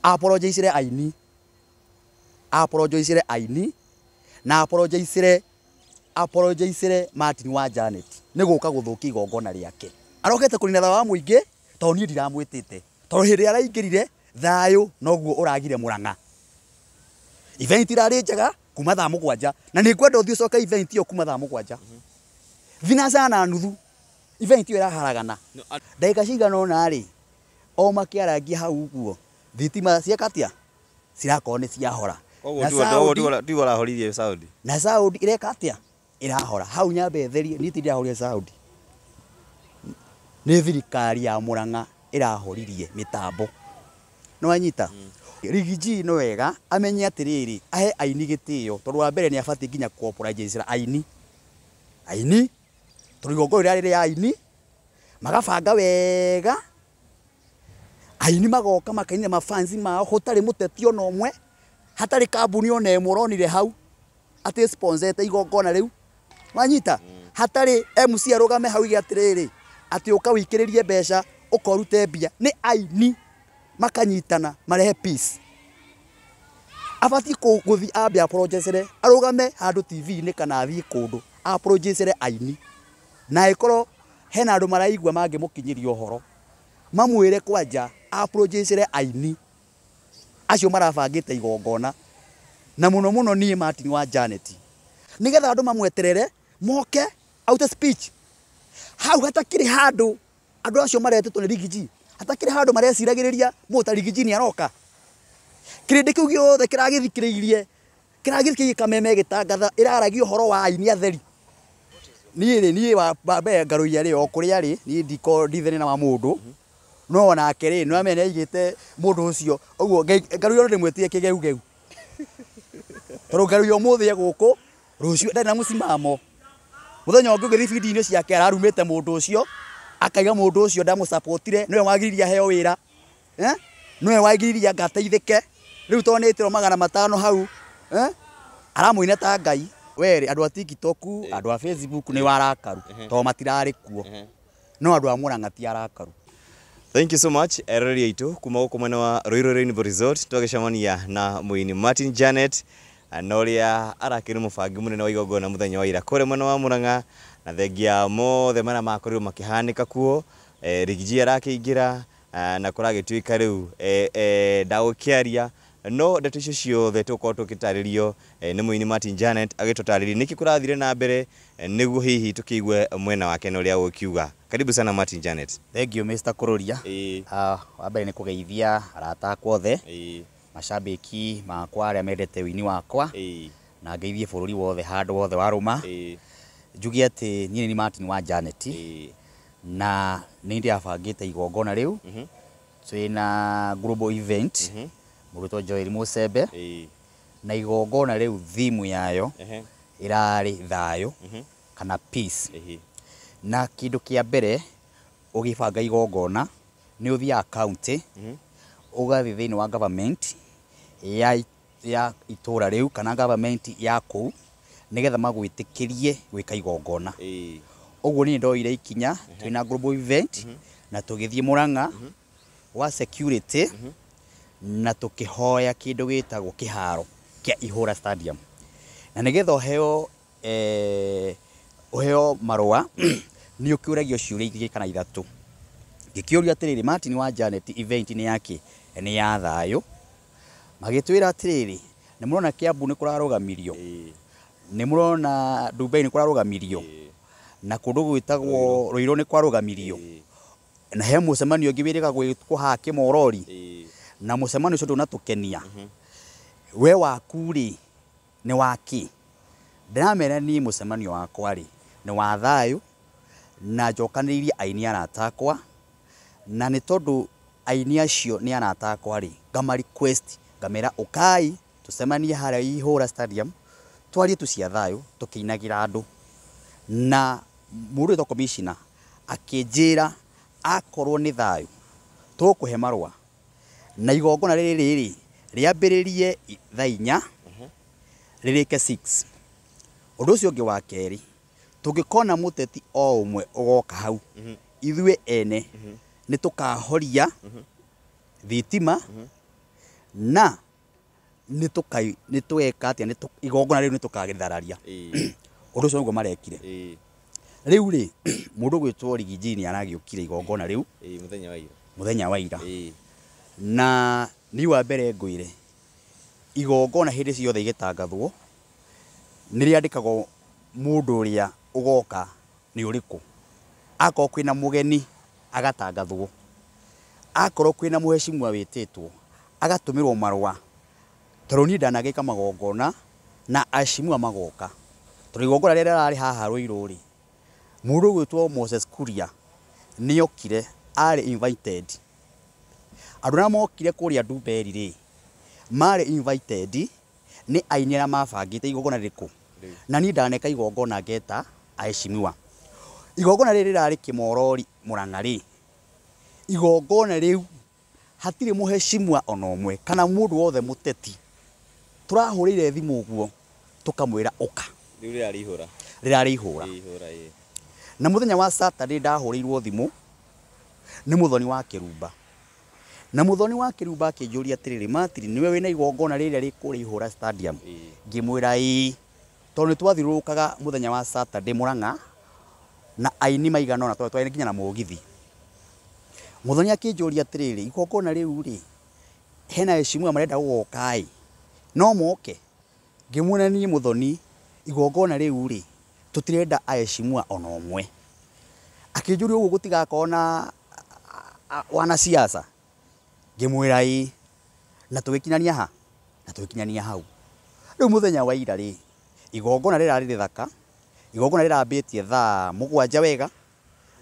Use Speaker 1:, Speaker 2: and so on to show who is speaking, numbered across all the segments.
Speaker 1: Apologize aini, apologize aini na apologize Martin wa Janet nĩ gũka gũthũkia igongona rĩake. Arokete kũnina thayũ wa mũingĩ tondũ niĩ ndiramwĩtĩte, tondũ hĩndĩ ĩrĩa araingĩrire thayũ noguo ũragire Murang'a. Event irarĩ njega kuma thaa 7, na nĩ ngwenda ũthiĩ ũcoke event ĩyo kuma thaa 7 7:30, event ĩyo ĩraharagana. Ndagĩka cigana ũna rĩ, o makĩarangia hau ũguo, thitima cieka atĩa, cirakorwo nĩ ciahora.
Speaker 2: Koguo
Speaker 1: Na
Speaker 2: tiwe ũrahoririe sound?
Speaker 1: Na sound ĩreka atĩa, ĩrahora hau. Nyambe therie, niĩ ti ndĩrahoria sound, nĩ thirikari ya Murang'a ĩrahoririe mĩtambo. Nĩ wanyita? Riggy G nĩ wega amenye atĩrĩrĩ, ahe aini gĩtĩo, tondũ wa mbere nĩ abatiĩ nginya kũ aini aini, tondũ igongona rĩrĩa rĩrĩ aini magabanga wega, aini magoka makainĩra mafansi mao, gũtarĩ mũteti ona ũmwe, hatarĩ kambuni ona ĩmwe ũronire hau atĩ sponsete igongona rĩu. Wanyita? Hatarĩ MC arũgame hau ige atĩrĩrĩ, atĩ ũka wĩikĩrĩrie mbeca, ũka ũrute mbia. Nĩ aini makanyitana marehe peace. Abatiĩ gũthiĩ ambe apologizere, arũgame handũ TV-inĩ kana athiĩ kũndũ apologizere aini, na ĩkorwo hena andũ maraigua mangĩmũkinyĩria ũhoro, mamwĩre kwanja apologizere aini acio marabangĩte igongona, na mũno mũno niĩ Martin wa Janet, nĩgetha andũ mamweterere moke aute speech hau. Hatakĩrĩ handũ andũ acio maretĩtwo nĩ Riggy G, hatakĩrĩ handũ mareciragĩrĩria mũndũ ta Riggy G nĩ aroka. Kĩrĩndĩ kĩu gĩothe kĩragĩthikĩrĩirie, kĩragĩthikĩrĩirie Kameme ĩgĩtangatha, ĩraragia ũhoro wa aini atheri. Niĩ rĩ, niĩ wa mbere Ngaruiya rĩ, o kũrĩa rĩ, niĩ ndiko ndithene na wa mũndũ, no onake rĩ, nĩ wamenya nĩ aigĩte mũndũ ũcio ũguo. Ngaruiya no ndĩmwĩtire kĩgeugeu, tondũ Ngaruiya ũmũthĩ e gũkũ, rũciũ ndarĩ na mũsimamo. Mũthenya ũngĩ ũgĩthiĩ video-inĩ ciake ararumĩte mũndũ ũcio, akaiga mũndũ ũcio ndamũsapotire, nĩwe wagiririe aheo wĩra, eh? Nĩwe wagiririe ngateithĩke rĩu tondũ nĩ 500 hau, eh? Aramũina ta Ngai. Werĩ andũ a TikTok, andũ a Facebook nĩ warakaru tondũ matirarĩ kuo, no andũ a Murang'a ti arakaru.
Speaker 2: Thank you so much, eroreri aitũ kuma gũkũ mwena wa Ruiru Rainbow Resort. Twagĩcemania na mũini Martin Janet na ũrĩa arakĩrĩ mũbangi mũnene wa igongona mũthenya wa ira kũrĩa mwena wa Murang'a, na thengia mothe marĩa makorirwo makĩhanĩka kuo, Riggy G arakĩingĩra na kũragĩtuĩka rĩu ndagũkĩaria, no ndeto icio ciothe tũgũkorwo tũgĩtarĩrio nĩ mũini Martin Janet, agĩtũtarĩria nĩkĩ kũrathire na mbere, nĩguo hihi tũkĩigue mwena wake na ũrĩa gũkiuga. Karibu sana, Martin Janet.
Speaker 1: Thank you, Mr. Kururia. Wa mbere nĩ kũgeithia arata akwa othe, macambĩki makwa arĩa mendete wĩini wakwa, na ngeithie bũrũri wothe handũ wothe warũma. Njuge atĩ niĩ nĩ Martin wa Janet, na nĩ ndĩrabangĩte igongona rĩu twĩna global event, mũndũ wĩtwo Joel Mũcembe, na igongona rĩu theme yayo ĩrarĩ thayũ kana peace. Na kĩndũ kĩa mbere ũgĩbanga igongona nĩ ũthiaga county, ũgathiĩ thĩinĩ wa government ya itũra rĩu kana government ya kũu, nĩgetha magwĩtĩkĩrie gwĩka igongona. Ũguo niĩ ndoire ikinya twĩna global event na tũgĩthiĩ Murang'a wa security na tũkĩhoya kĩndũ gĩtagwo kĩharo kĩa Ihũra Stadium, na nĩgetha ũheo marũa nĩ ũkĩũragio ciũria igĩrĩ kana ithatũ. Ngĩkĩũrio atĩrĩrĩ, Martin wa Janet, event nĩ yake nĩ ya thayũ? Magĩtwĩra atĩrĩrĩ, nĩ mũrona Kiambu nĩ kũrarũgamirio, nĩ mũrona Dubai nĩ kũrarũgamirio, na kũndũ gwĩtagwo Ruiru nĩ kwarũgamirio, na he mũcemanio ũngĩ wĩrĩga gwĩkwo haha Kĩmorori, na mũcemanio ũcio ndũnatũkenia. We waku rĩ, nĩ wakĩ? Ndĩramera niĩ mũcemanio wakwa rĩ, nĩ wa thayũ, na njokanĩrĩirie aini arata akwa, na nĩ tondũ aini acio nĩ arata akwa rĩ, ngama request, ngamera ũkai tũcemanie harĩa Ihũra Stadium, twarie tu cia thayũ tũkĩinagĩra andũ. Na mũndũ wĩtwo commissioner akĩnjĩra akorwo nĩ thayũ tũkũhe marũa, na igongona rĩrĩ rĩrĩ rĩambĩrĩrie thaa 4, rĩrĩke 6. Ũndũ ũcio ũngĩ wa kerĩ, tũngĩkona mũteti o ũmwe ũgoka hau, ithuĩ ene nĩ tũkahoria thitima. Na nĩ tweka atĩa, igongona rĩu nĩ tũkagĩthararia. Ũndũ ũcio nĩguo marekire. Rĩu rĩ, mũndũ ũgwĩtwo Rigiji nĩ aragĩũkire igongona rĩu
Speaker 2: mũthenya wa ira.
Speaker 1: Mũthenya wa ira. Na niĩ wa mbere ngwĩre, igongona hĩndĩ ciothe igĩtangathwo nĩ rĩandĩkagwo mũndũ ũrĩa ũgoka nĩ ũrĩkũ. Akorwo kwĩna mũgeni agatangathwo, akorwo kwĩna mũheshimiwa wĩtĩtwo agatũmĩrwo marũa, tondũ niĩ ndanagĩka magongona na aheshimiwa magoka. Tondũ igongona rĩrĩa rĩrarĩ haha Ruiru rĩ, mũndũ ũgwĩtwo Moses Kuria nĩokire, arĩ invited. Andũ arĩa mokire kũrĩa Ndumberi rĩ, marĩ invited nĩ aini arĩa mabangĩte igongona rĩrĩkũ. Na niĩ ndaneka igongona ngeta aheshimiwa. Igongona rĩrĩ rĩrarĩ Kĩmorori Murang'a rĩ, igongona rĩu hatirĩ mũheshimiwa ona ũmwe kana mũndũ wothe mũteti tũrahũrĩire thimũ ũguo tũkamwĩra ũka.
Speaker 2: Rĩu rĩrarĩ ihũra.
Speaker 1: Rĩrarĩ ihũra.
Speaker 2: Ihũra, ĩĩ.
Speaker 1: Na mũthenya wa Saturday ndahũrĩirwo thimũ nĩ mũthoni wa Kĩrumba. Na mũthoni wa Kĩrumba akĩnjũria atĩrĩrĩ, Martin, nĩwe wĩna igongona rĩrĩa rĩ kũrĩa Ihũra Stadium? Ngĩmwĩra ĩĩ. Tondũ nĩ twathiũrũrũkaga mũthenya wa Saturday Murang'a na aini maigana ũna, tondũ twarĩ nginya na mũgithi. Mũthoni akĩnjũria atĩrĩrĩ, igongona rĩu rĩ, hena heshimiwa marenda gũgoka ĩ, no moke? Ngĩmwĩra niĩ mũthoni, igongona rĩu rĩ, tũtirenda aheshimiwa ona ũmwe. Akĩnjũria ũguo gũtigakorwo na wanasiasa? Ngĩmwĩra ĩĩ. Na tũgĩkinyania ha? Na tũgĩkinyania hau. Rĩu mũthenya wa ira rĩ, igongona rĩrarĩ rĩthaka, igongona rĩrambĩtie thaa 7 wega,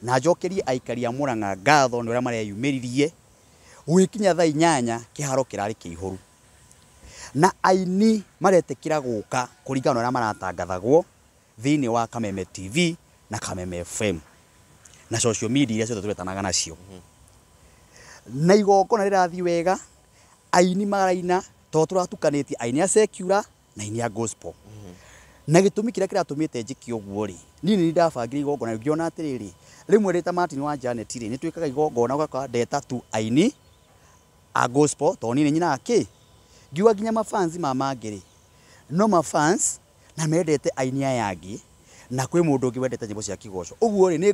Speaker 1: na njokerie aikari a Murang'a ngatho nĩ ũrĩa mareyumĩririe. Gũgĩkinya thaa 8 kĩharo kĩrarĩ kĩihũru. Na aini maretĩkĩra gũka kũringana na ũrĩa maratangathagwo thĩinĩ wa Kameme TV na Kameme FM na social media iria ciothe tũretanaga nacio. Na igongona rĩrathiĩ wega, aini maraina, tondũ tũratukanĩtie aini a secular na aini a gospel. Na gĩtũmi kĩrĩa kĩratũmĩte njĩke ũguo rĩ, niĩ nĩ ndabangire igongona ngĩona atĩrĩrĩ, rĩmwe rĩ ta Martin wa Janet rĩ, nĩ twĩkaga igongona ũgakora ndeta tu aini a gospel, tondũ niĩ nĩ nyinaga kĩ, ngiuga nginya mafans ma mangĩ rĩ, no mafans na mendete aini aya angĩ, na kwĩ mũndũ ũngĩ wendete nyĩmbo cia kĩgoco. Ũguo rĩ,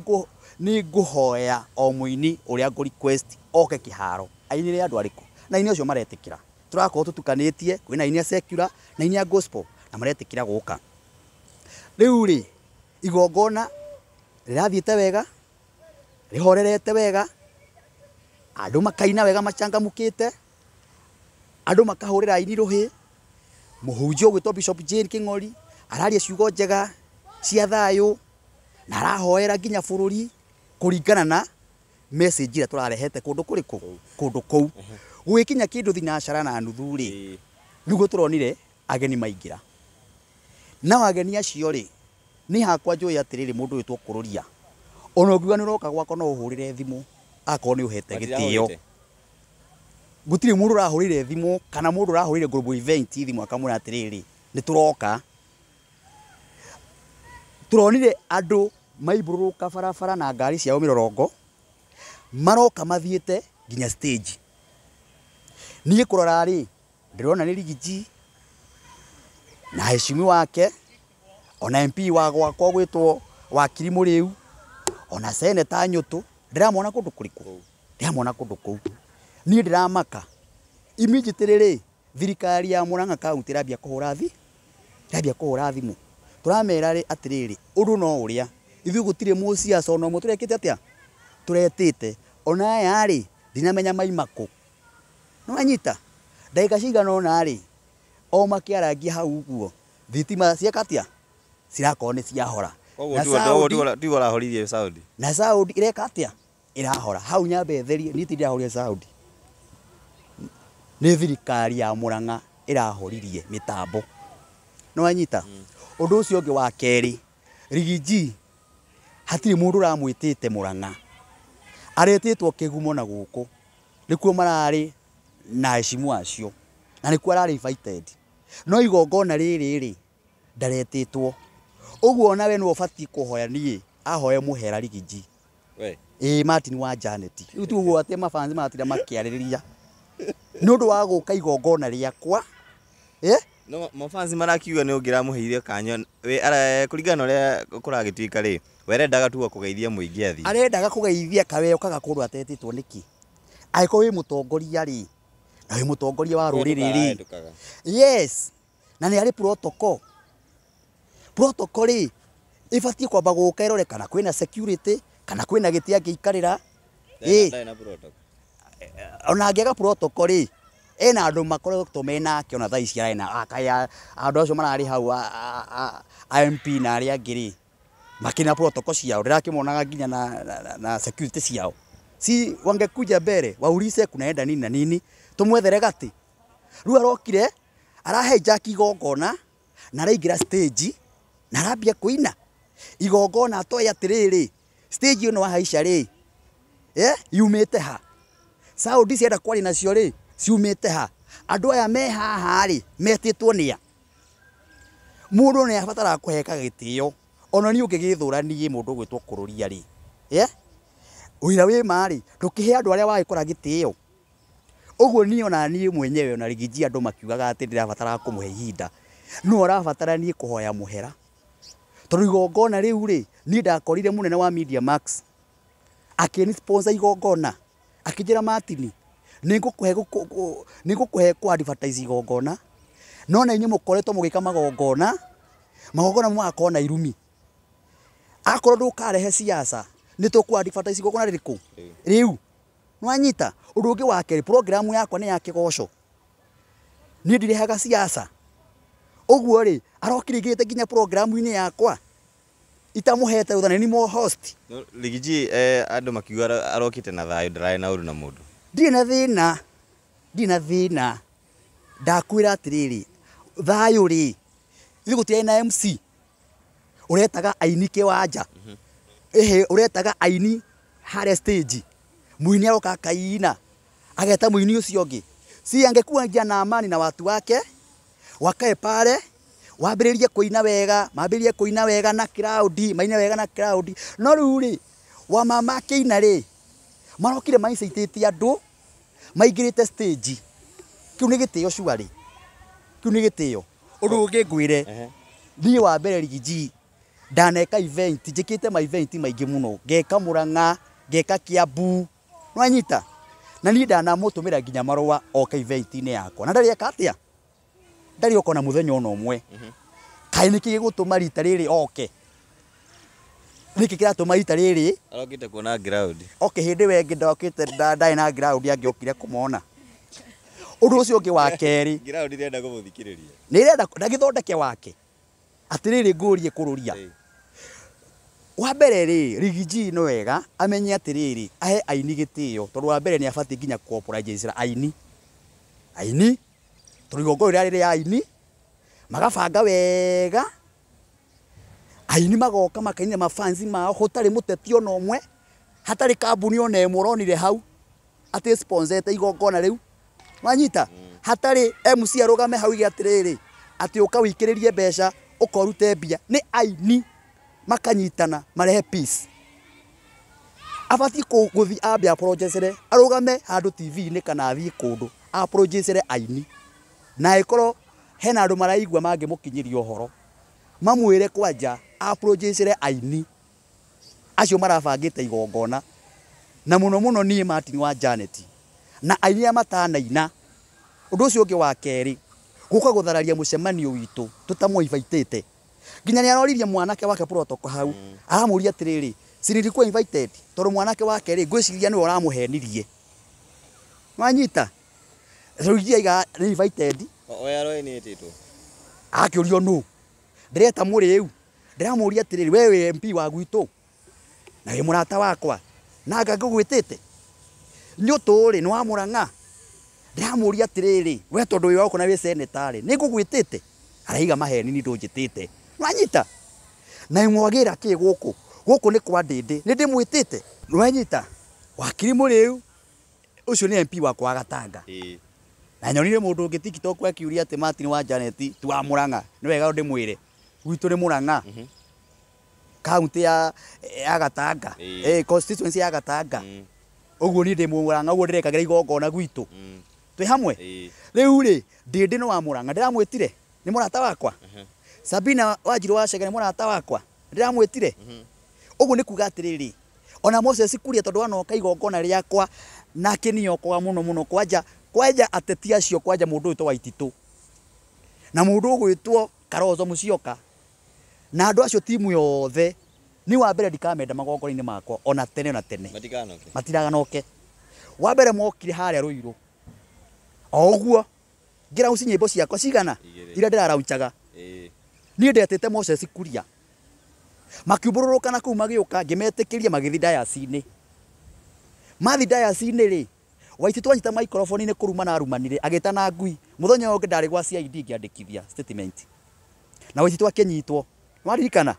Speaker 1: nĩ ngũhoya o mũini ũrĩa ngũ request oke kĩharo ainĩre andũ arĩkũ, na aini acio maretĩkĩra. Tũrakorwo tũtukanĩtie, kwĩna aini a secular na aini a gospel na maretĩkĩra gũka. Rĩu rĩ, igongona rĩrathiĩte wega, rĩhorerete wega, andũ makaina wega machangamũkĩte, andũ makahũrĩra aini rũhĩ, mũhunjia ũgwĩtwo Bishop Jane Kĩng'ori araria ciugo njega cia thayũ na arahoera nginya bũrũri kũringana na message ĩrĩa tũrarehete kũndũ kũrĩkũ, kũndũ kũu. Gũgĩkinya kĩndũ thinacara na nuthu rĩ, nĩguo tũronire ageni maingĩra. Nao ageni acio rĩ, nĩ hakwa njũĩ atĩrĩrĩ, mũndũ wĩtwo Kũrũria, ona ũngiuga nĩ ũroka gwakwa no ũhũrĩre thimũ akorwo nĩ ũhete gĩtĩo. Gũtirĩ mũndũ ũrahũrĩire thimũ kana mũndũ ũrahũrĩire global event thimũ akamwĩra atĩrĩrĩ, nĩ tũroka. Tũronire andũ maimbũrũrũka barabara na ngari ciao mĩrorongo, maroka mathiĩte nginya stage. Niĩ kũrora rĩ, ndĩrona nĩ Rigiji na heshimiwa wake, ona MP wa gwakwa gwĩtwo Wakiri Mũrĩu, ona Seneta Nyũtũ, ndĩramona kũndũ kũrĩkũ? Ndĩramona kũndũ kũu. Niĩ ndĩramaka. Immediately rĩ, thirikari ya Murang'a County ĩrambia kũhũra ĩrambia kũhũra thimũ. Tũramera rĩ atĩrĩrĩ, ũndũ no ũrĩa, ithuĩ gũtirĩ mũciaca ona ũmwe tũrekĩte atĩa? Tũretĩte. Ona aya rĩ, ndinamenya maima kũ. Nĩwanyita? Ndagĩka cigana ũna rĩ, o makĩarangia hau ũguo, thitima cieka atĩa? Cirakorwo nĩ ciahora.
Speaker 2: Koguo tiwe ũrahoririe sound.
Speaker 1: Na sound ĩreka atĩa? Ĩrahora. Hau nyambe therie, niĩ ti ndĩrahoria sound. Nĩ thirikari ya Murang'a ĩrahoririe mĩtambo. Nĩwanyita? Ũndũ ũcio ũngĩ wa kerĩ, Rigiji hatirĩ mũndũ ũramwĩtĩte Murang'a. Aretĩtwo kĩgumo na gũkũ. Nĩkuo mararĩ na heshimu acio. Na nĩkuo ararĩ invited. No igongona rĩrĩ rĩ, ndaretĩtwo. Ũguo onawe nĩwe ũbatiĩ kũhoya niĩ, ahoe mũhera Rigiji.
Speaker 2: We.
Speaker 1: Ĩĩ, Martin wa Janet. Rĩu ti ũguo atĩ mafans maratinda makĩarĩrĩria. Nĩ ũndũ wa gũka igongona rĩakwa.
Speaker 2: No mafansi marakiuga nĩ ũngĩramũheire kanya we kũringana na ũrĩa kũragĩtuĩka rĩ, werendaga tu kũgeithia mũingĩ athiĩ.
Speaker 1: Arendaga kũgeithia kawe okaga kũndũ atetĩtwo nĩkĩ? Angĩkorwo wĩ mũtongoria rĩ, na wĩ mũtongoria wa rũrĩrĩ rĩ. Yes. Na nĩ arĩ protocol. Protocol rĩ, ĩbatiĩ kwamba gũka ĩrore kana kwĩna security, kana kwĩna gĩtĩ angĩikarĩra. Ona angĩaga protocol rĩ, ena andũ makoretwo menake ona thaa ici arĩ akaya andũ acio mararĩ hau a MP na arĩa angĩ rĩ, makĩna protocol ciao, ndĩrakĩmonaga nginya na security ciao. Si wangekuja mbere waulize kunaenda nini na nini, tumwethere gati. Rĩu arokire arahijack igongona na araingĩra stage na arambia kũina igongona atoĩ atĩrĩrĩ, stage ĩno wahaica rĩ, yumĩte ha? Sound cienda kwaria nacio rĩ, ciumĩte ha? Andũ aya me haha rĩ, metĩtwo nĩa? Mũndũ nĩ abataraga kũheka gĩtĩo. Ona niĩ ũngĩgĩthũra niĩ mũndũ ũgwĩtwo Kũrũria rĩ, ũira wĩ ma rĩ, ndũkĩhe andũ arĩa wagĩkora gĩtĩo. Ũguo niĩ ona niĩ mwenyewe ona Riggy G andũ makiugaga atĩ ndĩrabatara kũmũhe ihinda, no arabatara niĩ kũhoya mũhera. Tondũ igongona rĩu rĩ, niĩ ndakorire mũnene wa Media Max akĩni sponsor igongona, akĩnjĩra Martin, nĩngũkũhe kũ advertise igongona, no na inyuĩ mũkoretwo mũgĩka magongona, magongona mũgakorwo na irumi. Akorwo ndũkarehe siasa, nĩ tũkũ advertise igongona rĩrĩkũ? Rĩu. Nĩwanyita? Ũndũ ũngĩ wa kerĩ, program yakwa nĩ ya kĩgoco. Niĩ ndirehaga siasa. Ũguo rĩ, arokire aingĩrĩte nginya program-inĩ yakwa. Itamũhete rũtha, nĩ mo host.
Speaker 2: Riggy G, andũ makiuga arokĩte na thayũ, ndararĩ na ũru na mũndũ.
Speaker 1: Ndirĩ na thĩna, ndirĩ na thĩna. Ndakwĩra atĩrĩrĩ, thayũ rĩ, ithuĩ gũtirarĩ na MC ũretaga aini kĩwanja. Ĩhĩ, ũretaga aini harĩa stage. Mũini aroka akaina, ageta mũini ũcio ũngĩ. Si angekuwa na amani na watu wake, wakae pale, wambĩrĩrie kũina wega, mambĩrĩrie kũina wega na crowd, maine wega na crowd. No rĩu rĩ, wa mama akĩina rĩ, marokire maicaitĩtie andũ, maingĩrĩte stage. Kĩu nĩ gĩtĩo surely. Kĩu nĩ gĩtĩo. Ũndũ ũngĩ ngwĩre, niĩ wa mbere Riggy G, ndaneka event, njĩkĩte ma event maingĩ mũno, ngeka Murang'a, ngeka Kiambu, nĩwanyita? Na niĩ ndanamũtũmĩra nginya marũa oke event-inĩ yakwa. Na ndarĩ eka atĩa? Ndarĩ oka ona mũthenya ona ũmwe. Kaĩ nĩkĩ gĩgũtũma rita rĩrĩ oke? Nĩkĩ kĩratũma rita rĩrĩ?
Speaker 2: Arokĩte kuona ground.
Speaker 1: Oke hĩndĩ ĩyo ĩngĩ ndokĩte ndarĩ na ground angĩokire kũmona. Ũndũ ũcio ũngĩ wa kerĩ.
Speaker 2: Ground ĩrenda kũmũthikĩrĩria.
Speaker 1: Nĩ ĩrenda ndagĩthondeke wake. Atĩrĩrĩ ngũrie Kũrũria. Wa mbere rĩ, Riggy G nĩ wega amenye atĩrĩrĩ, ahe aini gĩtĩo, tondũ wa mbere nĩ abatiĩ nginya kũ apologize aini. Aini, tondũ igongona rĩrĩa rĩrĩ aini, magabanga wega, aini magoka makainĩra mafansi mao, gũtarĩ mũteti ona ũmwe, hatarĩ kambuni ona ĩmwe ũronire hau, atĩ sponsete igongona rĩu. Wanyita? Hatarĩ MC arũgame hau oige atĩrĩrĩ, atĩ ũka wĩikĩrĩrie mbeca, ũka ũrute mbia. Nĩ aini makanyitana marehe peace. Abatiĩ gũthiĩ ambe apologizere, arũgame handũ TV-inĩ kana athiĩ kũndũ, apologizere aini. Na ĩkorwo hena andũ maraigua mangĩmũkinyĩria ũhoro, mamwĩre kwanja apologizere aini acio marabangĩte igongona, na mũno mũno niĩ Martin wa Janet na aini arĩa matanaina. Ũndũ ũcio ũngĩ wa kerĩ, gũka gũthararia mũcemanio witũ tũtamũinvitĩte. Nginya nĩ aroririe mwanake wake protocol hau, aramũria atĩrĩrĩ, si nilikuwa invited? Tondũ mwanake wake rĩ, ngwĩciria nĩwe ũramũhenirie. Wanyita? Rĩu aiga nĩ invited.
Speaker 2: Oya aroĩ nĩ ĩtĩtwo.
Speaker 1: Akĩũrio nũ? Ndĩreta mũrĩu. Ndĩramũria atĩrĩrĩ, we wĩ MP wa gwitũ na wĩ mũrata wakwa, na anga ngũgwĩtĩte Nyũtũ rĩ, nĩ wa Murang'a. Ndĩramũria atĩrĩrĩ, we tondũ wĩ wakwa na wĩ senator rĩ, nĩ ngũgwĩtĩte? Araiga maheni ni ndũnjĩtĩte. Wanyita? Na mwagĩra kĩ gũkũ? Gũkũ nĩ kwa Ndĩndĩ, nĩ ndĩmwĩtĩte. Wanyita? Wakiri Mũrĩu ũcio nĩ MP wakwa wa Gatanga. Na nyonire mũndũ ũngĩ TikTok akiuria atĩ Martin wa Janet ti wa Murang'a. Nĩ wega ndĩmwĩre. Gwitũ nĩ Murang'a. Kaunti ya Gatanga. Constituency ya Gatanga. Ũguo niĩ ndĩ Murang'a, ũguo ndĩrekagĩra igongona gwitũ. Twĩ hamwe. Rĩu rĩ, Ndĩndĩ nĩ wa Mũrang'a, ndĩramwĩtire, nĩ mũrata wakwa. Sabina Wanjirũ wa Chege nĩ mũrata wakwa, ndĩramwĩtire. Ũguo nĩ kuga atĩrĩrĩ, ona Moses Kuria tondũ anoka igongona rĩakwa nake nĩokoga mũno mũno, kwanja kwanja ateti acio, kwanja mũndũ ũyũ wa Waititũ na mũndũ ũgwĩtwo Kalonzo Musyoka na andũ acio timu yothe, ni wa mbere ndikamenda magongona-inĩ makwa ona tene ona tene.
Speaker 2: Matikanoke.
Speaker 1: Matiraganoke. Wa mbere mokire harĩa Ruiru o ũguo ngĩraunci nyĩmbo ciakwa cigana iria ndĩraraunchaga. Niĩ ndetĩte Moses Kuria, makiumbũrũrũka na kũu magĩũka, ngĩmetĩkĩria magĩthiĩ dayasi-inĩ. Mathiĩ dayasi-inĩ rĩ, Waititũ anyita microphone-inĩ kũrumana arumanire, agĩtana ngui. Mũthenya ũyũ ũngĩ ndarĩ gwa CID ngĩandĩkithia statement, na Waititũ akĩnyitwo. Nĩwaririkana?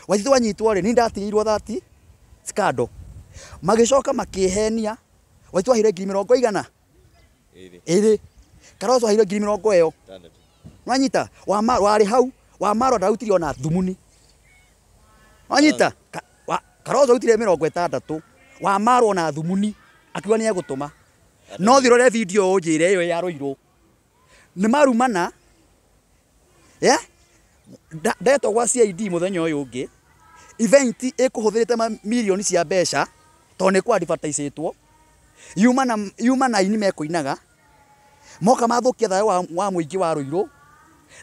Speaker 1: Waititũ anyitwo rĩ, niĩ ndatigĩirwo 30 scandal. Magĩcoka makĩhenia, Waititũ aheire ngiri mĩrongo igana ĩrĩ, Kalonzo aheire ngiri mĩrongo ĩyo. Nwanyita? Warĩ hau Wamarwa ndarutire ona thumuni. Nwanyita? Kalonzo arutire mĩrongo ĩtandatũ, Wamarwa ona thumuni akiuga nĩ egũtũma. No thiĩ ũrore video ũnjĩre ĩyo ya Ruiru. Nĩ marumana. Yeah? Ndetwo gwa CID mũthenya ũyũ ũngĩ, event ĩkũhũthĩrĩte mirioni cia mbeca tondũ nĩ kwa-advertise-ĩtwo, yuma na aini mekũinaga, moka mathũkia thayũ wa mũingĩ wa Ruiru,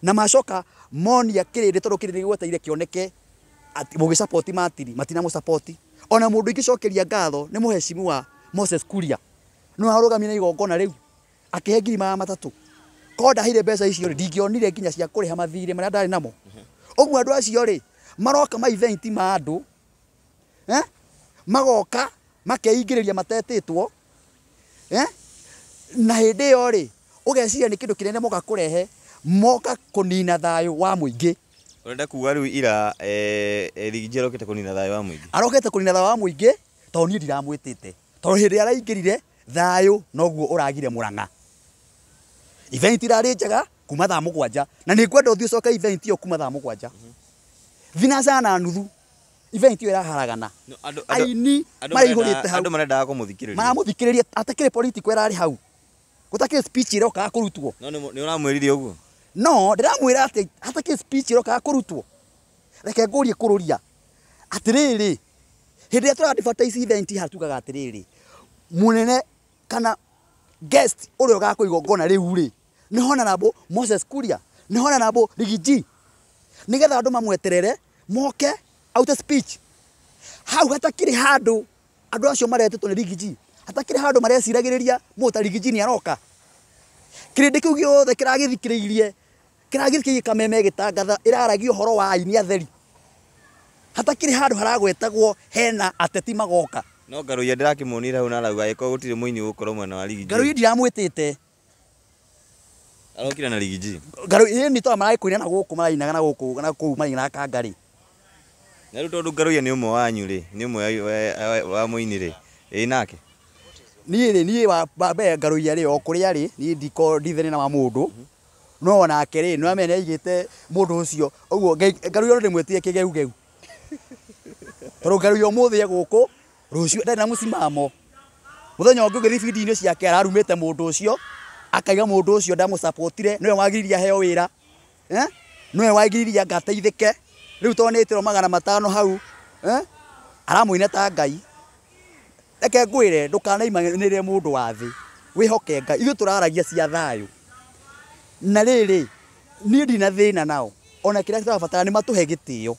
Speaker 1: na macoka monia kĩrĩndĩ tondũ kĩrĩndĩ gĩgwetereire kĩoneke mũgĩcapoti Martin, matinamũcapoti. Ona mũndũ ingĩcokeria ngatho nĩ mũheshimiwa Moses Kuria, nĩwe warũgamire na igongona rĩu akĩhe ngiri magana matatũ. Korwo ndaheire mbeca icio rĩ, ndingĩonire nginya cia kũrĩha mathirĩ marĩa ndarĩ namo. Ũguo andũ acio rĩ, maroka ma event ma andũ, magoka makeingĩrĩria matetĩtwo, na hĩndĩ ĩyo rĩ, ũgeciria nĩ kĩndũ kĩnene moka kũrehe, moka kũnina thayũ wa mũingĩ.
Speaker 2: Ũrenda kuga rĩu ira Riggy arokĩte kũnina thayũ wa mũingĩ?
Speaker 1: Arokĩte kũnina thayũ wa mũingĩ tondũ niĩ ndiramwĩtĩte. Tondũ hĩndĩ ĩrĩa araingĩrire thayũ noguo ũragire Mũrang'a. Event irarĩ njega kuma thaa 7, na nĩ ngwenda ũthiĩ ũcoke event ĩyo kuma thaa 7. Thinacara na nuthu event ĩyo ĩraharagana. Aini maraihũrĩte hau.
Speaker 2: Andũ marendaga kũmũthikĩrĩria.
Speaker 1: Maramũthikĩrĩria atakĩrĩ political ĩrarĩ hau. Gũtakĩrĩ speech ĩrokaga kũrutwo.
Speaker 2: No nĩ ũramwĩrire ũguo?
Speaker 1: No ndĩramwĩra atĩ hatakĩrĩ speech ĩrokaga kũrutwo. Reke ngũrie kũrũria. Atĩrĩrĩ, hĩndĩ ĩrĩa tũra advertise event haha tugaga atĩrĩrĩ, mũnene kana guest ũrĩa ũgakwo igongona rĩu rĩ, nĩ Honorable Moses Kuria, nĩ Honorable Riggy G, nĩgetha andũ mamweterere moke aute speech. Hau hatakĩrĩ handũ andũ acio maretĩtwo nĩ Riggy G, hatakĩrĩ handũ mareciragĩrĩria mũndũ ta Riggy G nĩ aroka. Kĩrĩndĩ kĩu gĩothe kĩragĩthikĩrĩirie, kĩragĩthikĩrĩirie Kameme ĩgĩtangatha ĩraragia ũhoro wa aini atheri. Hatakĩrĩ handũ haragwetagwo hena ateti magoka.
Speaker 2: No Ngaruiya ndĩrakĩmuonire hau na arauga angĩkorwo gũtirĩ mũini ũgũkorwo mwena wa Riggy G.
Speaker 1: Ngaruiya ndiramwĩtĩte.
Speaker 2: Arokire na Riggy G.
Speaker 1: Ngaruiya nĩ tondũ maragĩkũina na gũkũ marainaga na gũkũ na kũu marainaga kangarĩ.
Speaker 2: Na rĩu tondũ Ngaruiya nĩ ũmwe wanyu rĩ, nĩ ũmwe wa mũini rĩ, ĩ nake?
Speaker 1: Niĩ rĩ, niĩ wa mbere Ngaruiya rĩ, o kũrĩa rĩ, niĩ ndikoragwo ndithene na wa mũndũ. No onake rĩ, nĩ wamenya nĩ aigĩte mũndũ ũcio. Ũguo Ngaruiya no ndĩmwĩtire kĩgeugeu. Tondũ Ngaruiya ũmũthĩ e gũkũ, rũciũ ndarĩ na mũcimamo. Mũthenya ũngĩ ũngĩthiĩ video-inĩ ciake ararumĩte mũndũ ũcio, akaiga mũndũ ũcio ndamũcapotire, nĩwe wagiririe aheo wĩra. Nĩwe wagiririe ngateithĩke. Rĩu tondũ nĩ ĩtĩrwo 500 hau, aramũina ta Ngai. Reke ngwĩre ndũkanaimanĩrĩre mũndũ wa thĩ, wĩhoke Ngai. Ithuĩ tũraragia cia thayũ. Na rĩrĩ, niĩ ndina thĩna nao. Ona kĩrĩa tũrabatara nĩ matũhe gĩtĩo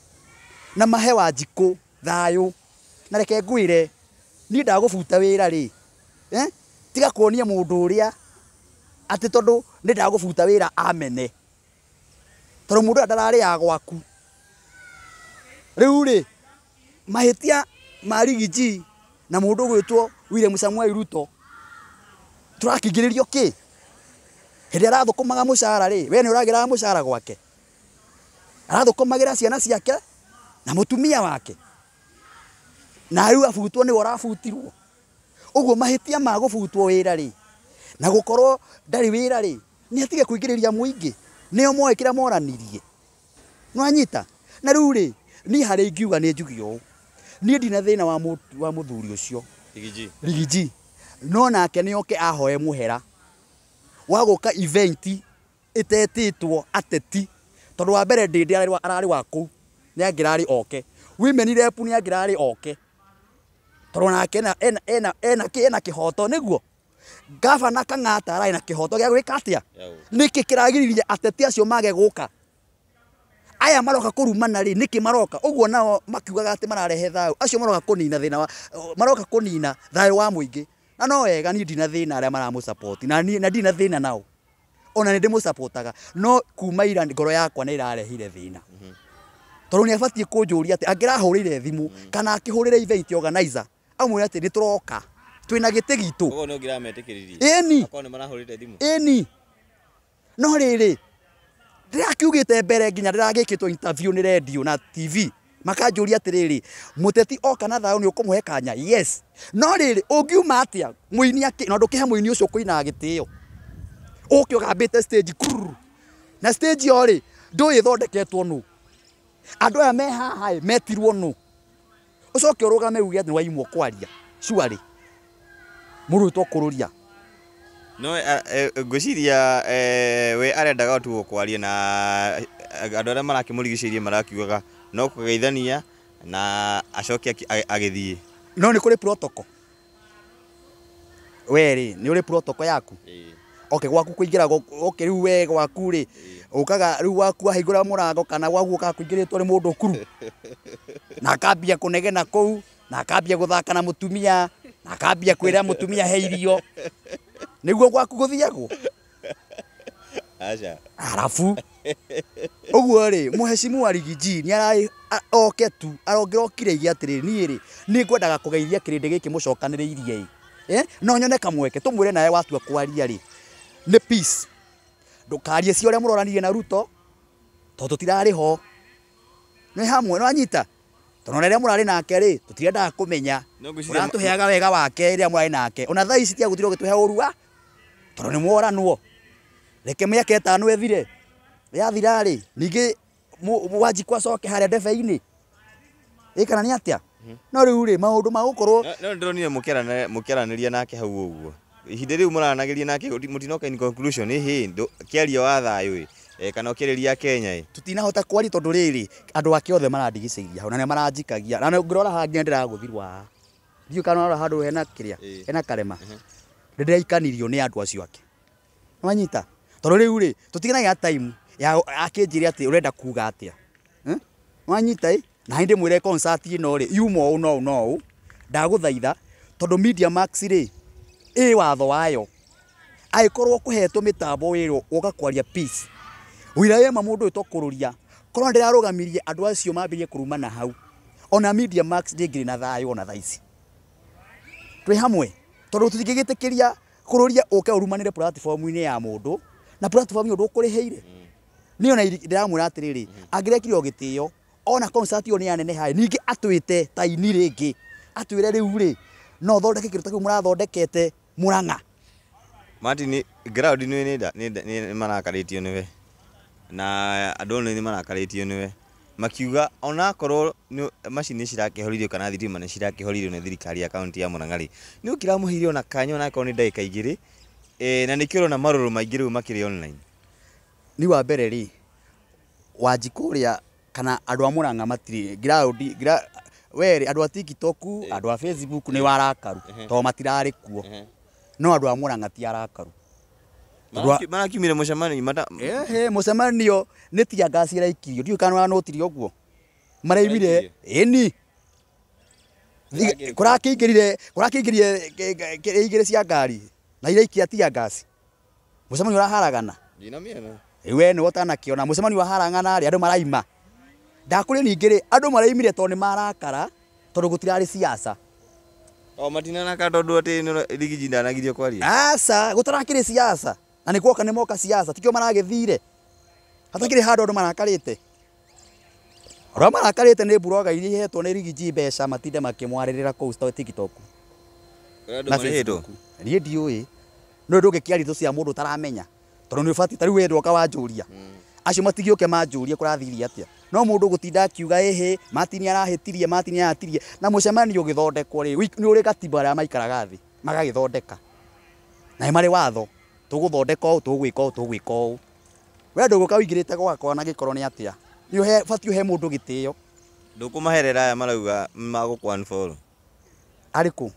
Speaker 1: na mahe Wanjikũ thayũ. Na reke ngwĩre, niĩ ndagũbuta wĩra rĩ, tiga kuonia mũndũ ũrĩa atĩ tondũ nĩ ndagũbuta wĩra amene. Tondũ mũndũ ũrĩa ndararĩaga gwaku. Rĩu rĩ, mahĩtia ma Riggy G na mũndũ ũgwĩtwo William Samoei Ruto tũrakĩingĩrĩrio kĩ? Hĩndĩ ĩrĩa arathũkũmaga mũcara rĩ, we nĩ ũragĩraga mũcara gwake? Arathũkũmagĩra ciana ciake na mũtumia wake. Na rĩu abutwo nĩwe ũrabutirwo. Ũguo mahĩtia ma gũbutwo wĩra rĩ, na gũkorwo ndarĩ wĩra rĩ, nĩ atige kũingĩrĩria mũingĩ. Nĩo moĩ kĩrĩa moranirie. Nĩwanyita? Na rĩu rĩ, niĩ harĩa ingiuga nĩ njuge ũũ. Niĩ ndina thĩna wa mũthuri ũcio.
Speaker 2: Riggy G.
Speaker 1: Riggy G. No nake nĩ oke ahoe mũhera. wa gũka event ĩtetĩtwo ateti tondũ wa mbere ndĩndĩ ararĩ wa kũu nĩ angĩrarĩ oke women rep nĩ angĩrarĩ oke tondũ nake ena kĩhoto nĩguo gavana Kang'ata ararĩ na kĩhoto gĩa gwĩka atĩa nĩkĩ kĩragiririe ateti acio mage gũka aya maroka kũrumana rĩ nĩkĩ maroka ũguo nao makiugaga atĩ mararehe thayũ acio maroka kũnina thĩna wa maroka kũnina thayũ wa mũingĩ na no wega niĩ ndina thĩna arĩa maramũsupport na niĩ na ndina thĩna nao ona nĩ ndĩmũsupportaga no kuma ira ngoro yakwa nĩ ĩrarehire thĩna tondũ nĩ abatiĩ kũnjũria atĩ angĩrahũrĩire thimũ kana akĩhũrĩre event organizer amwĩre atĩ nĩ tũroka twĩna gĩtĩ gitũ
Speaker 2: Koguo nĩ ũngĩrametĩkĩririe
Speaker 1: ĩni
Speaker 2: akorwo nĩ marahũrĩte thimũ
Speaker 1: ĩni no rĩrĩ ndĩrakiugĩte mbere nginya ndĩragĩkĩtwo interview nĩ radio na TV makanjũria atĩrĩrĩ mũteti oka na thayũ nĩ ũkũmũhe kanya yes no rĩrĩ ũngiuma atĩa mũini akĩ na ndũkĩhe mũini ũcio kũinaga gĩtĩo ũke ũgambĩte stage kururu na stage ĩyo rĩ ndũĩ ĩthondeketwo nũ andũ aya me haha ĩ metirwo nũ ũcoke ũrũgame uge atĩ nĩwaimwo kwaria surely mũndũ ũyũ tokũrũria
Speaker 2: no ngwĩciria we arendaga tu kwaria na andũ arĩa marakĩmũrigicĩirie marakiugaga no kũgeithania na acoke agĩthiĩ
Speaker 1: no nĩ kũrĩ protocol we rĩ nĩ ũrĩ protocol yaku okay gwaku kũingĩra okay rĩu we gwaku rĩ ũkaga rĩu gwaku wahingũra mũrango kana gwaku ũkaga kũingĩrĩtwo nĩ mũndũ kuru na akambia kũnegena kũu na akambia gũthaka na mũtumia na akambia kwĩra mũtumia he irio nĩguo gwaku gũthiagwo
Speaker 2: aca
Speaker 1: arabu ũguo rĩ mũhecimu Riggy G nĩ ararĩ oke tu arongĩrokire ige atĩrĩrĩ niĩ rĩ nĩ ngwendaga kũgeithia kĩrĩndĩ gĩkĩ mũcokanĩrĩirie ĩ no nyone kamweke tũmwĩre nawe watua kwaria rĩ nĩ peace ndũkarie cia ũrĩa mũroranirie na Ruto tondũ tũtirarĩ ho nĩ hamwe nĩwanyita tondũ ona rĩrĩa mũrarĩ nake rĩ tũtirendaga kũmenya
Speaker 2: No ngwĩciria
Speaker 1: ũratũheaga wega wake rĩrĩa mũrarĩ nake ona thaa ici tiagũtirwo ũgĩtũhe ũru wa tondũ nĩ mworanwo reke mĩaka ĩtano ĩthire yathira rĩ ningĩ Wanjikũ acoke harĩa ndebe-inĩ ĩ kana nĩ atĩa no rĩu rĩ maũndũ ma gũkorwo
Speaker 2: no ndĩronire mũkĩaranĩria nake hau ũguo ihinda rĩu mũraranagĩria nake mũtinoka in conclusion ĩhĩ kĩaria wa thayũ ĩ kana ũkĩarĩria Kenya ĩ
Speaker 1: tutinahota kwaria tondũ rĩrĩ andũ ake othe marandigicĩiria hau na nĩ maranjikagia na ngĩrora haha nginya ndĩragũthirwo haha ndiũĩ kana ũrora handũ hena kĩrĩa hena karema nĩ ndĩraikanirio nĩ andũ acio ake nĩwanyita tondũ rĩu rĩ tũtiganagia time ya akĩnjĩre atĩ ũrenda kuga atĩa nĩwanyita ĩ na hĩndĩ mwĩre concert ĩno rĩ yuma ũũ no ũũ no ũũ ndagũthaitha tondũ Media Max rĩ ĩ watho wayo angĩkorwo kũhetwo mĩtambo wĩrwo woka kwaria peace wĩra wema mũndũ ũyũ tokũrũria korwo ndĩrarũgamirie andũ acio mambirie kũrumana hau ona Media Max ndĩngĩrĩ na thayũ ona thaa ici twĩ hamwe tondũ tũtingĩgĩtĩkĩria kũrũria ũke ũrumanĩre platform-inĩ ya mũndũ na platform ĩyo ndũkũrĩhĩire niĩ ona ndĩramwĩra atĩrĩrĩ angĩrekire o gĩtĩo ona concert ĩyo nĩ yaneneha ningĩ atwĩte ta ini rĩngĩ atwĩre rĩu rĩ no thondeke kĩndũ ta kĩu mũrathondekete Murang'a
Speaker 2: Martin ground nĩ marakarĩtio nĩwe na andũ nĩ marakarĩtio nĩwe makiuga onakorwo macini cirakĩhoririo kana thitima nĩ cirakĩhoririo nĩ thirikari ya kaunti ya Murang'a rĩ nĩ ũkĩramũheire ona kanya onakorwo nĩ ndagĩka igĩrĩ na nĩkĩo ũrona marũrũ maingĩ rĩu makĩrĩ online
Speaker 1: ni wa mbere rĩ Wanjikũ ũrĩa kana andũ a Murang'a matirĩ ground we rĩ andũ a TikTok andũ a Facebook nĩ warakaru tondũ matirarĩ kuo no andũ a Murang'a ti arakaru
Speaker 2: marakiumire mũcemanio
Speaker 1: ehe mũcemanio nĩ tear gas ĩraikirio ndiũĩ kana nĩũranũtirie ũguo maraimire ĩni kũrakĩingĩrire kũrakĩingĩrire igĩrĩ cia ngari na iraikia tear gas mũcemanio ũraharagana
Speaker 2: ndinamĩona
Speaker 1: we nĩwe ũtanakĩona mũcemanio waharagana rĩ andũ maraima ndakũria ningĩ rĩ andũ maraimire tondũ nĩ marakara tondũ gũtirarĩ siasa
Speaker 2: o matinaraka tondũ atĩ Riggy G ndanagirio kwaria
Speaker 1: aca gũtarakĩrĩ siasa na nĩ kuoka nĩ moka siasa tikĩo maragĩthire hatakĩrĩ handũ andũ marakarĩte arĩa marakarĩte nĩ buroga iria ihetwo nĩ Riggy G mbeca matinde makĩmwarĩrĩra kũu TikTok
Speaker 2: na Facebook
Speaker 1: niĩ ndiũĩ no ndũngĩkĩaria thũ cia mũndũ ũtaramenya tondũ nĩ ũbatiĩ ta rĩu we ndoka wanjũria acio matigĩũke manjũrie kũrathirie atĩa no mũndũ gũtinda akiuga ĩhĩ Martin arahĩtirie Martin arahĩtirie na mũcemanio ũgĩthondekwo rĩ nĩ ũrĩ gatiba arĩa maikaraga thĩ magagĩthondeka na nĩ marĩ watho Tũgũthondeka ũũ, tũgwĩka ũũ, tũgwĩka ũũ. We ndũgũka ũingĩrĩte gwakwa na gĩkorwo nĩ atĩa. Nĩ ũhe batiĩ ũhe mũndũ gĩtĩo.
Speaker 2: Ndũkũmaherera aya marauga magũkũ unfollow.
Speaker 1: Arĩkũ?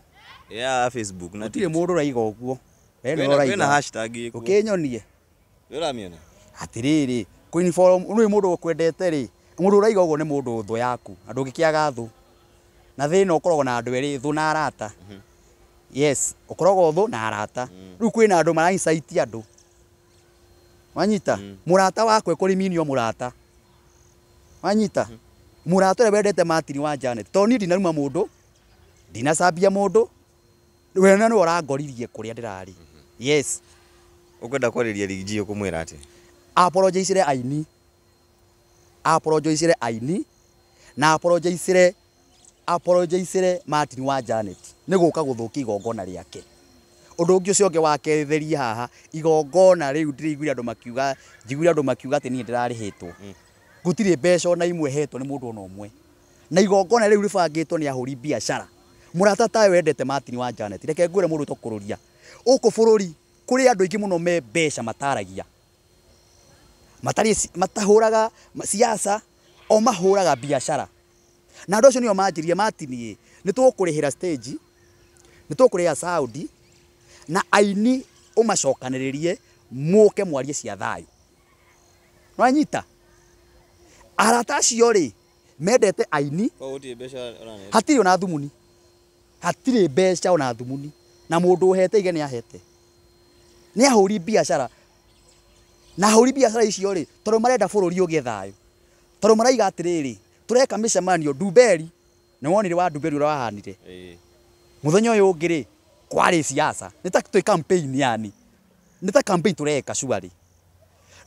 Speaker 2: Ya Facebook na
Speaker 1: Gũtirĩ mũndũ ũraiga ũguo. We nĩwe
Speaker 2: Kwĩna
Speaker 1: ũraiga.
Speaker 2: hashtag ĩkuo.
Speaker 1: Ũkĩnyonie.
Speaker 2: Ũramĩona?
Speaker 1: Atĩrĩrĩ, kũ-unfollow nĩ mũndũ ũkwendete rĩ, mũndũ ũraiga ũguo nĩ mũndũ thũ yaku na ndũngĩkĩaga thũ. Na thĩna ũkoragwo na andũ erĩ, thũ na arata. Yes, ũkoragwo thũ na arata. Rĩu kwĩna andũ mara incite andũ. Wanyita? Mũrata wakwa ekũrĩminio mũrata. Wanyita? Mũrata ũrĩa wendete Martin wa Janet. Tondũ niĩ ndinaruma mũndũ, ndinacambia mũndũ, we na nĩwe ũrangoririe kũrĩa ndĩrarĩ. Yes.
Speaker 2: Ũkwenda kwarĩria Riggy ũkũmwĩra atĩa?
Speaker 1: Apologizire aini. Apologizire aini na apologizire Martin wa Janet nĩ gũka gũthũkia igongona rĩake. Ũndũ ũngĩ ũcio ũngĩ waketheria haha, igongona rĩu ndĩraiguire andũ makiuga, njiguire andũ makiuga atĩ niĩ ndĩrarĩhĩtwo. Gũtirĩ mbeca ona imwe hetwo nĩ mũndũ ona ũmwe. Na igongona rĩu rĩbangĩtwo nĩ ahũri biacara. Mũrata tawe wendete Martin wa Janet, reke ngwĩre mũndũ ũtũkũrũria. Gũkũ bũrũri kũrĩ andũ aingĩ mũno me mbeca mataragia. Matarĩ matahũraga siasa, o mahũraga biacara. Na andũ acio nĩo manjirie Martin ĩ, nĩ tũgũkũrĩhĩra stage, nĩ tũgũkũrĩhĩra sound, na aini ũmacokanĩrĩrie mũke mwarie cia thayũ. Nĩwanyita? Arata acio rĩ, mendete aini,
Speaker 2: Koguo gũtirĩ mbeca ũraneo?
Speaker 1: hatirĩ ona thumuni. Hatirĩ mbeca ona thumuni. Na mũndũ ũhete ige nĩ ahete. Nĩ ahũri biacara. Na ahũri biacara icio rĩ, tondũ marenda bũrũri ũgĩe thayũ. Tondũ maraiga atĩrĩrĩ, tũreka mĩcemanio Ndumberi, nĩ wonire wa Ndumberi ũrĩa wahanire. Mũthenya ũyũ ũngĩ rĩ, kwarĩ siasa. Nĩ ta twĩ campaign yani. Nĩ ta campaign tũreka surely.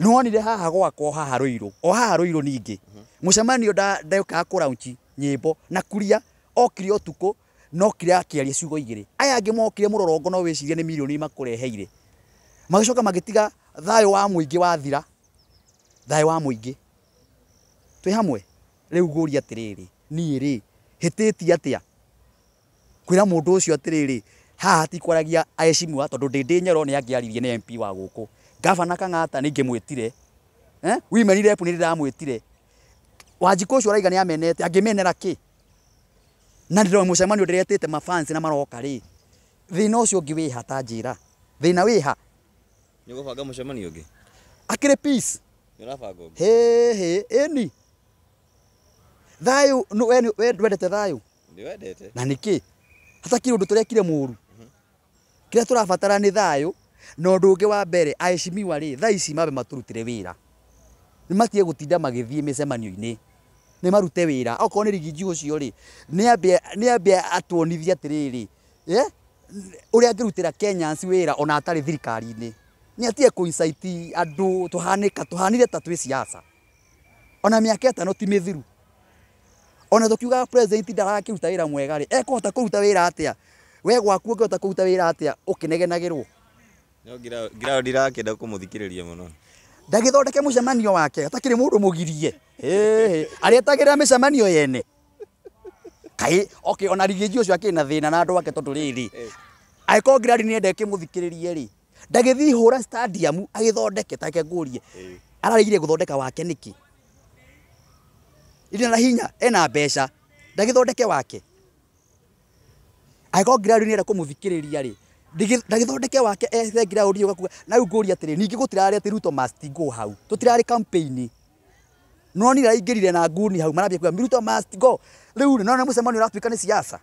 Speaker 1: Nĩ wonire haha gwakwa haha Ruiru, o haha Ruiru ningĩ. Mũcemanio ndokaga kũ launch nyĩmbo na kuria okire ũtukũ no okire akĩaria ciugo igĩrĩ. Aya angĩ mokire mũrorongo no wĩcirie nĩ mirioni makũreheire. Magĩcoka magĩtiga thayũ wa mũingĩ wathira. Thayũ wa mũingĩ. Twĩ hamwe? Rĩu ngũria atĩrĩrĩ, niĩ rĩ, hĩtĩtie atĩa? Kwĩra mũndũ ũcio atĩrĩrĩ, haha ti kwaragia aheshimiwa tondũ ndĩ Nyoro nĩ angĩaririe nĩ MP wa gũkũ. Gavana Kang'ata nĩ ingĩmwĩtire. Women rep nĩ ndĩramwĩtire. Wanjikũ ũcio ũraiga nĩ amenete, angĩmenera kĩ? Na ndĩrona mũcemanio ndĩretĩte mafans na maroka rĩ. Thĩna ũcio ũngĩ wĩha ta njĩra. Thĩna wĩha.
Speaker 2: Nĩ ũgũbanga mũcemanio ũngĩ?
Speaker 1: Akĩrĩ peace.
Speaker 2: Nĩ ũrabanga ũngĩ?
Speaker 1: Hĩ hĩ, ĩni. Thayũ, we ndwendete thayũ?
Speaker 2: Ndĩwendete.
Speaker 1: Na nĩkĩ? Hatakĩrĩ ũndũ tũrekire mũru. Kĩrĩa tũrabatara nĩ thayũ, na ũndũ ũngĩ wa mbere, aheshimiwa rĩ, thaa ici mambe matũrutĩre wĩra. Nĩ matige gũtinda magĩthiĩ mĩcemanio-inĩ. Nĩ marute wĩra. Okorwo nĩ Riggy ũcio rĩ, nĩ ambe atuonithie atĩrĩrĩ, ũrĩa angĩrutĩra Kenyans wĩra ona atarĩ thirikari-inĩ. Nĩ atige kũ-incite andũ tũhanĩka, tũhanire ta twĩ siasa. Ona mĩaka ĩtano ti mĩthiru. Ona tũkiugaga president ndarakĩruta wĩra mwega rĩ, ekũhota kũruta wĩra atĩa? We gwaku ũngĩhota kũruta wĩra atĩa ũkĩnegenagĩrwo?
Speaker 2: No Ngirao ndirakĩenda kũmũthikĩrĩria mũno.
Speaker 1: Ndagĩthondeke mũcemanio wake, atakĩrĩ mũndũ mũgirie. Hĩ, arĩetagĩrĩra mĩcemanio yene. Kaĩ, okay, ona Riggy ũcio akĩrĩ na thĩna na andũ ake tondũ rĩrĩ, angĩkorwo Ngirari nĩenda ĩkĩmũthikĩrĩrie rĩ, ndagĩthiĩ hũra stadium agĩthondeke take ngũrie. Araregire gũthondeka wake nĩkĩ? Ina na hinya, ena mbeca, ndagĩthondeke wake. Angĩkorwo Ngirari nĩenda kũmũthikĩrĩria rĩ, ndagĩthondeke wake ethe Ngirari ũgakuga. Na rĩu ngũria atĩrĩ, ningĩ gũtirarĩ atĩ Ruto must go hau. Tũtirarĩ campaign. No nĩ raingĩrire na nguni hau marambia kuga Ruto must go. Rĩu rĩ, nona mũcemanio ũratuĩka nĩ siasa.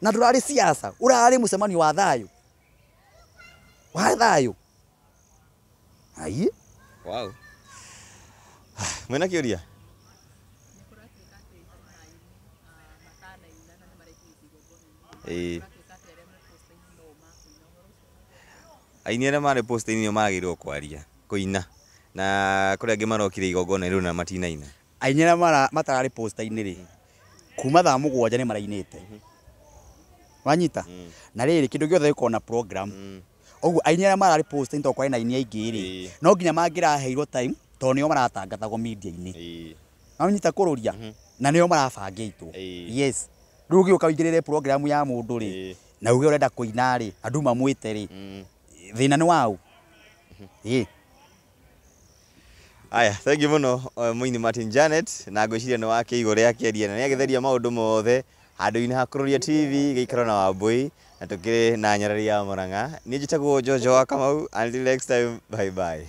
Speaker 1: Na ndũrarĩ siasa, ũrarĩ mũcemanio wa thayũ. Wa thayũ. Ai.
Speaker 2: Wow. Mwĩna kĩũria? Ĩĩ. Aini arĩa marĩ post-inĩ nĩo magĩrĩirwo kwaria, kũina. Na kũrĩ angĩ marokire igongona rĩu na matinaina.
Speaker 1: Aini arĩa matararĩ post-inĩ rĩ, kuma thaa 7 nĩ marainĩte. Wanyita? Na rĩrĩ, kĩndũ gĩothe gĩkoragwo na program. Ũguo aini arĩa mararĩ post-inĩ tondũ kwarĩ na aini aingĩ rĩ, no nginya mangĩraheirwo time tondũ nĩo maratangathagwo media-inĩ. Wanyita kũrũria? Na nĩo marabangĩtwo. Yes. Rĩu ũgĩũka ũingĩrĩre program ya mũndũ rĩ, na uge ũrenda kũina rĩ, andũ mamwĩte rĩ, thĩna nĩ waũ? Ĩĩ.
Speaker 2: Aya, thengiũ mũno mũini Martin Janet, na ngwĩciria nĩ wakĩigua ũrĩa akĩaria na nĩ agĩtheria maũndũ mothe handũ-inĩ ha Kururia TV gĩikaro na Wambui, na tũkĩrĩ na nyarari ya Murang'a. Niĩ njĩtagwo Jojo wa Kamau, until next time, bye bye.